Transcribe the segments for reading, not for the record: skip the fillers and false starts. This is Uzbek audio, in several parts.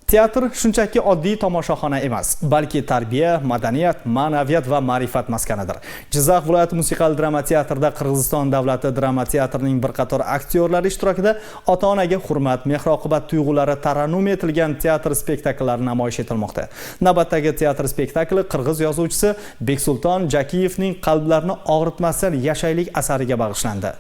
Teatr shunchaki oddiy tomoshaxona emas, balki tarbiya, madaniyat, ma'naviyat va ma'rifat maskanidir. Jizzax viloyati musiqali drama teatrida Qirg'iziston davlati drama teatrining bir qator aktyorlari ishtirokida ota-onaga hurmat, mehr-oqibat tuyg'ulari tarannum etilgan teatr spektakllari namoyish etilmoqda. Navbatdagi teatr spektakli qirg'iz yozuvchisi Beksulton Jakiyevning "Qalblarni og'ritmasdan yashaylik" asariga bag'ishlandi.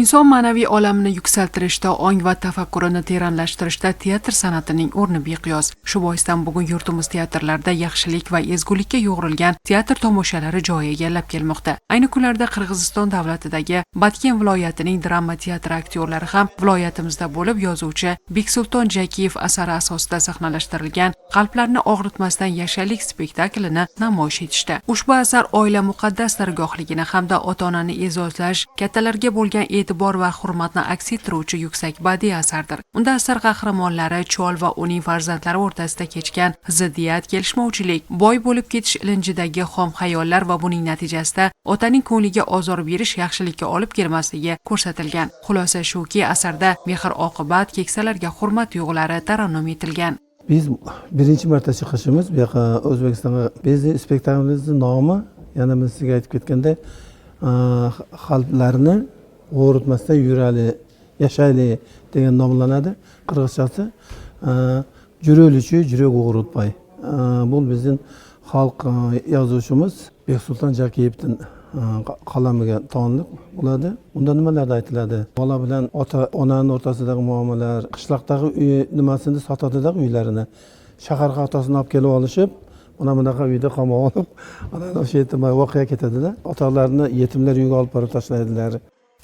Inson ma'naviy olamini yuksaltirishda, ong va tafakkurini teranlashtirishda teatr san'atining o'rni beqiyos. Shu boisdan bugun yurtimiz teatrlarida yaxshilik va ezgulikka yo'g'rilgan teatr tomoshalari joy egallab kelmoqda. Ayni kunlarda Qirg'iziston davlatidagi Batken viloyatining drama teatri aktyorlari ham viloyatimizda bo'lib, yozuvchi Beksulton Jakiyev asari asosida sahnalashtirilgan "Qalblarni og'ritmasdan yashaylik" spektaklini namoyish etishdi. Ushbu asar oila muqaddas dargohligini hamda ota-onani e'zozlash, kattalarga bo'lgan e'tibor va hurmatni aks ettiruvchi yuksak badiiy asardir. Unda asar qahramonlari chol va uning farzandlari o'rtasida kechgan ziddiyat, kelishmovchilik, boy bo'lib ketish ilinjidagi xom xayollar va buning natijasida otaning ko'ngliga ozor berish yaxshilikka olib kelmasligi ko'rsatilgan. Xulosa shuki, asarda mehr oqibat, keksalarga hurmat tuyg'ulari tarannum etilgan. Biz birinchi marta chiqishimiz bu yoqqa, O'zbekistonga. Bizni spektaklimizni nomi, yana men sizga aytib ketganday, "Qalblarni og'ritmasdan yurali, yashayli" degan nomlanadi. Qirg'izchasi "Жүрөлүчү жүрөк оорутпай". Bu bizning xalq yozuvchimiz Beksulton Jakiyevning qalamiga taalluq bo'ladi. Unda nimalar aytiladi? Bola bilan ota onani o'rtasidagi muomalalar, qishloqdagi uy nimasini sotadida, uylarini shaharga otasini olib kelib olishib, mana bunaqa uyda qamab olib, ana o'sha yerda voqea ketadida, otalarni yetimlar uyiga olib borib tashlaydilar.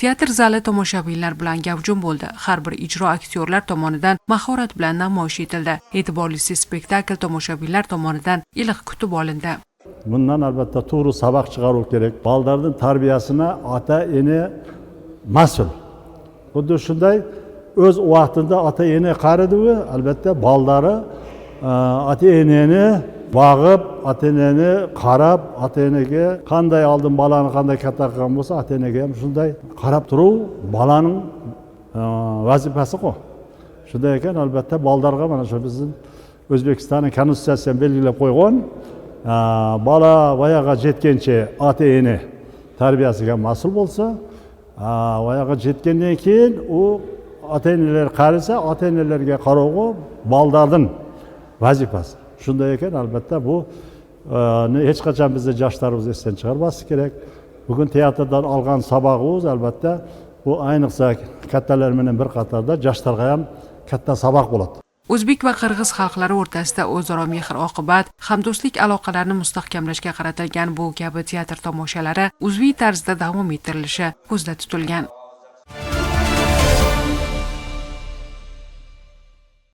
Teatr zali tomoshabinlar bilan gavjum bo'ldi. Har bir ijro aktyorlar tomonidan mahorat bilan namoyish etildi. E'tiborlisi, spektakl tomoshabinlar tomonidan iliq kutib olindi. Bundan albatta to'g'ri saboq chiqaruv kerak. Bolalarning tarbiyasini ota ena mas'ul. Xuddi shunday o'z vaqtida ota ena qaridiku, albatta bolalari ota enani boqib, ota enani qarab, ota enaga qanday oldin bolani qanday katta qilgan bo'lsa, ota enaga ham shunday qarab turuv bolaning vazifasi-ku. Shunday ekan, albatta bolalarga mana shu bizning O'zbekistonning konstitutsiyasi ham belgilab qo'ygan, bola voyaga жеткенше ota ena tarbiyasiga mas'ul bo'lsa, voyaga жеткеннен keyin u ota enalar qarisa, ota enalarga qarovga bolalarning vazifasi. Shunday ekan, albatta bu hech qachon bizni yoshlarimiz esdan chiqarmaslik kerak. Bugun teatrdan olgan sabog'imiz, albatta, bu ayniqsa kattalar bilan bir qatorda yoshlarga ham katta saboq bo'ladi. O'zbek va qirg'iz xalqlari o'rtasida o'zaro mehr-oqibat, hamdo'stlik aloqalarini mustahkamlashga qaratilgan bu kabi teatr tomoshalari uzviy tarzda davom ettirilishi ko'zda tutilgan.